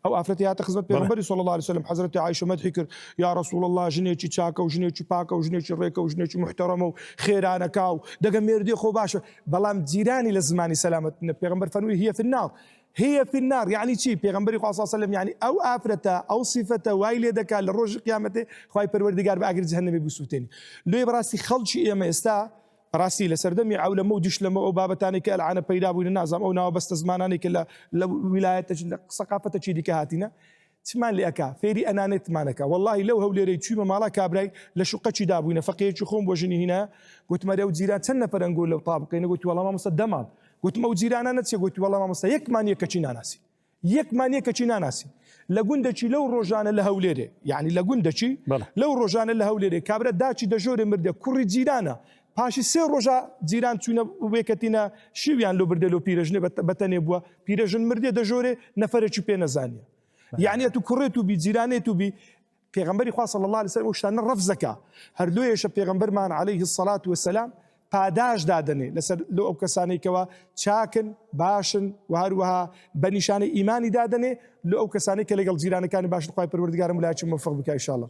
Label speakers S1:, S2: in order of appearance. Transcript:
S1: ئەو ئافرەتی هاتە خزمەت پێغەمبەری صلی الله علیه وسلم حضرت عائشە مەدحی کرد یا رسول الله ژنێکی چاکە و ژنێکی پاکە و ژنێکی ڕێکە و ژنێکی محتەرەمە و خێرانەکا و دەگە مێردی خۆ باشە بەڵام جیرانی لە زمانی سەلامەت نە پێغەمبەر فەرمووی هي في النار هي في النار یعنی چی پێغەمبەری خوا صلی الله علیه وسلم یعنی ئەو ئافرەتە ئەو سیفەتە وای لێ دەکات لە ڕۆژی قیامەتێ خوای پەروەردگار بە ئاگری جەهەنەمی بسووتێنی لێ بەڕاستی خەڵکی ئێمە ئێستا بەڕاستی لە سەردەمی عەولەمە و دیشلەمە ئەو بابەتانەی کە ئەلعانە پەیدا بووینە نازانم ئەو ناوە بەستە زمانانەی کە لە لە ویلایەتە لە سەقافەتەکی دیکە هاتینە چمان لێ ئەکا فێری ئەنانێتمانەکە وەڵاهی لەو هەولێرەی چوویمە ماڵا کابرای لە شوقەکی دابووینە فەقێیەکی خۆم بۆ ژنی هینا گوتم ئەرێ ئەو جیران چەند نەفەرن گۆ لەو تابقەینە گوتی وەڵا مامۆستا دە ماڵ گوتم ئەو جیرانانە چیە گوتی وەڵا مامۆستا یەکمان یەکەکی ناناسین یەکمان یە کەچی ناناسین لە گوندەکی لەو ڕۆژانە لە هەولێرێ یعنی لە گوندەکی لەو ڕۆژانە لە هەولێرێ کابرا داچی دەژۆرێ مردە کوڕی جیرانە پاشی سێ ڕۆژە جیران چوونە وێکەتینە شیویان لۆ بردە لۆ پیرەژنێ بەتەنێ بووە پیرەژن مردێ دەژۆرێ نەفرێکی پێ نەزانیە یعنی تو کوڕێت و بی جیرانێت و بی پێغەمبەری خوا صلی اللە علیە وسلم ئەو شتانە ڕەفز دەکا هەر لۆیەشە پێغەمبەرمان علیه الصلاة والسلام پاداش دادەنێ لەسەر لۆ ئەو کەسانەی کەوا چاکن باشن و هەروەها بە نیشانەی ئیمانی دادەنێ لۆ ئەو کەسانەی کە لەگەڵ جیرانەکانی باشن خوای پەروەردگارم ولایەکی موفق بکا ان شاء اللە.